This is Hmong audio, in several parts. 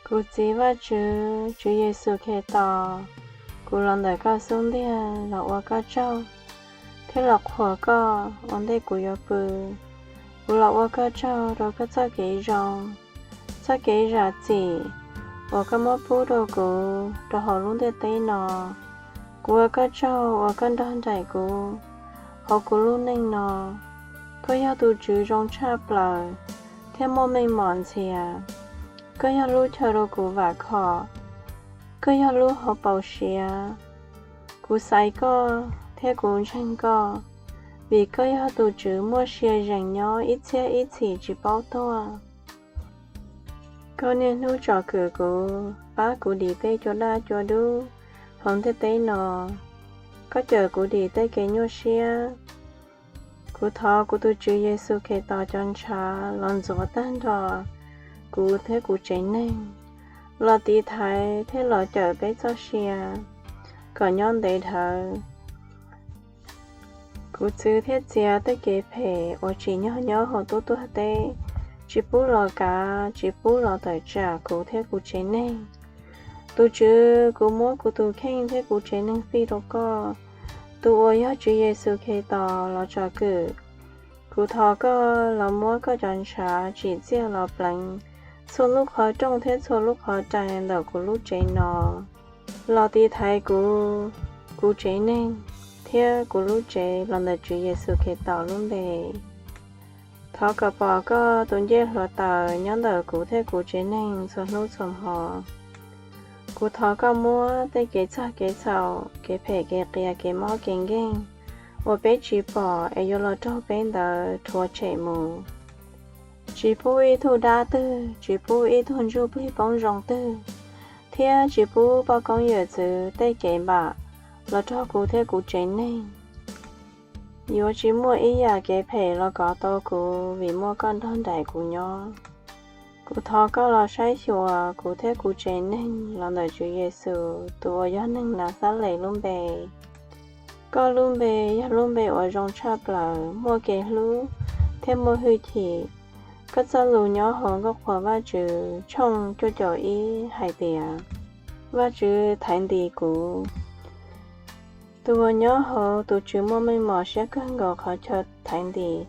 Kuv Txiv Vajtswv, Tswv Yexus Khetos, kuv los ntawm koj xub ntiag los ua koj tsaug thiab los qhuas koj ua ntej kuv yuav pw. Kuv los ua koj tsaug rau koj txoj kev zoo, txoj kev zam txim uas koj muab pub rau kuv rau hauv lub ntiaj teb no. Kuv ua koj tsaug uas koj nrog nraim kuv hauv kuv lub neej no. Koj yog tus Tswv zoo tshaj plaws thiab muaj meej mom ntxhias. Koj yog lub chaw rau kuv vam khom, koj yog lub hauv paus siav. Kuv xaiv koj thiab kuv ntseeg koj, vim koj yog tus Tswv muaj sia zeem nyob ib txhiab ib txhis tsis paub tuag. Koj niaj hnub tsom kwm kuv, pab kuv dim tej cua daj cua dub hauv ntiaj teb no. Koj cawm kuv dim tej kev nyuaj siab. Kuv thov kuv tus Tswv Yexus Khetos cov ntshav los ntxuav tag nrho kuv thiab kuv tsev neeg, los tiv thaiv thiab los cawm peb txoj sia kom nyob ntev dhawv. Kuv txwv thiab txiav tej kev phem uas tsim nyog nyob hauv tub tuag teb, tsis pub los kav, tsis pub los tawm tsam kuv thiab kuv tsev neeg. Tus Tswv, kuv muab kuv tus kheej thiab kuv tsev neeg fij rau koj, tus uas yog Tswv Yexus Khetos los tsom kwm. Kuv thov koj los muab koj cov ntshav tsim txiaj los pleev txhua lub qhov rooj thiab txhua lub qhov rais ntawm kuv lub tsev no, los tiv thaiv kuv, kuv tsev neeg thiab kuv lub tsev los ntawm Tswv Yexus Khetos lub npe. Thov kom pom koj tus ncej hluav taws nyob ntawm kuv thiab kuv tsev neeg txhua hnub txhua hmo. Kuv thov koj muab tej kev txog kev txhaum, kev phem kev qias, kev mob kev nkeeg uas peb tsis pom es yuav los raug peb ntawd rhuav tshem mus. Tsis pub ib tug dab twg, tsis pub ib tug ntsuj plig poob zoo twg, thiab tsis pub poj koob yawm txwv tej kev npam los raug kuv thiab kuv tsev neeg. Yuav tsis muaj ib yam kev phem los kov tau kuv, vim muaj koj nrog nraim kuv nyob. Kuv thov koj los saib xyuas kuv thiab kuv tsev neeg los ntawm Tswv Yexus tus uas yog neeg Naxales lub npe. Koj lub npe yog lub npe uas zoo tshaj plaws, muaj kev hlub thiab muaj hwj chim. Koj txoj lus nyob hauv Nkauj Qhuas Vajtswv tshooj cuaj caum ib hais tias, Vajtswv thaiv ntis kuv. Tus uas nyob hauv tus Tswv muaj meej mom siab kawg nkaus qhov chaw thaiv ntis.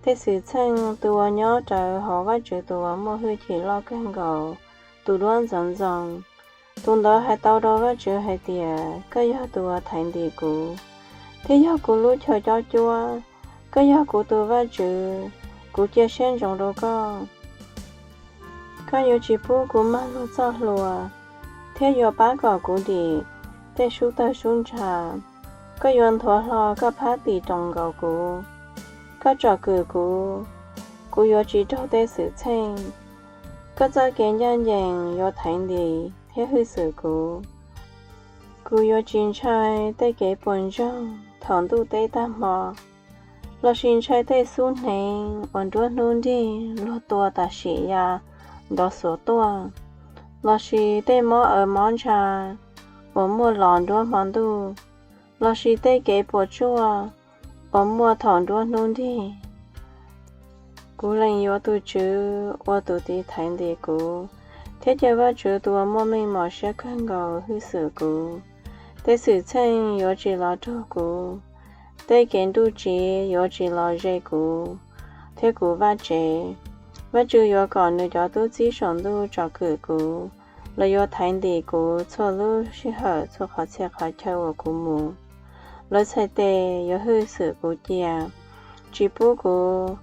Tej xwm txheej tus uas nyob rawv hauv Vajtswv tus uas muaj hwj chim loj kawg nkaus, tus duab ntxoov ntxoo, tus ntawd hais tau rau Vajtswv hais tias, Koj yog tus uas thaiv ntis kuv, thiab yog kuv lub chaw cob cuab. Koj yog kuv tus Vajtswv, kuv cia siab ntsoov rau koj. Koj yuav tsis pub kuv mag luag txoj hlua, thiab yuav pab kom kuv dim tej sub tawg sub ntsha. Koj yuav nthuav hlo koj phab tis roos nkaus kuv. Koj tsom kwm kuv, kuv yuav tsis raug tej xwm txheej. Koj txoj kev ncaj ncees yuav thaiv ntis thiab hwj xwm kuv. Kuv yuav tsis ntshai tej kev puas ntsoog thaum ntuj teb tag hmo, lossis ntshai tej xub hneev uas nruab hnub nrig luag tua tam sim ya nrov xuav tuaj, lossis tej mob awv mob ntsa uas muaj los nruab hmo ntuj, lossis tej kev puas tsuaj uas muaj thaum nruab hnub nrig. Kuv lees yuav tus Tswv ua tus tiv thaiv ntis kuv, thiab caw Vajtswv tus uas muaj meej mom siab kawg nkaus hwj xwm kuv. Tej xwm txheej yuav tsis los raug kuv, tej kev nruj tsiv yuav tsis los ze kuv thiab kuv vaj tsev. Vajtswv yuav kom nws cov tub txib saum ntuj tsom kwm kuv, lawv yuav thaiv ntis kuv txhua lub sij hawm txhua qhov txhia qhov chaw uas kuv mus. Lawv txhais tes yuav hwj xwm kuv cia, tsis pub kuv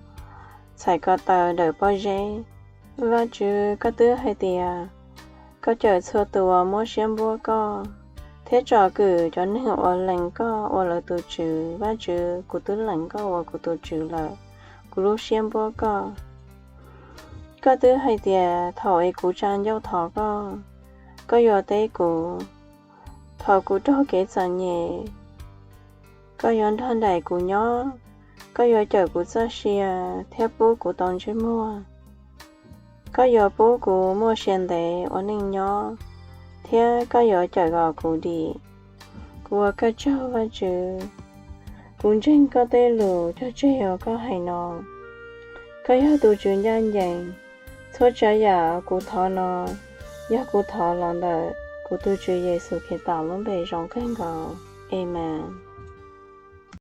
txhais ko taw dawm pob zeb. Vajtswv, koj twb hais tias koj cawm txhua tus uas muab siab npuab koj, thiab tsom kwm cov neeg uas lees koj ua lawv tus Tswv. Vajtswv, kuv twb lees koj ua kuv tus Tswv lawm, kuv lub siab npuab koj. Koj twb hais tias thaum es kuv tsa ncauj thov koj, koj yuav teb kuv. Thaum kuv raug kev txom nyem, koj yuav nrog nraim kuv nyob. Koj yuav cawm kuv txoj sia thiab pub kuv tau ntsej muag. Koj yuav pub kuv muaj sia ntev ua neej nyob, thiab koj yuav cawm kom kuv dim. Kuv ua koj tsaug Vajtswv. Kuv ntseeg koj tej lus cog tseg uas koj hais no. Koj yog tus Tswv ncaj ncees. Txhua tsav yam kuv thov no, Yog kuv thov los ntawm kuv tus Tswv Yexus Khetos lub npe zoo kawg nkaus, amees.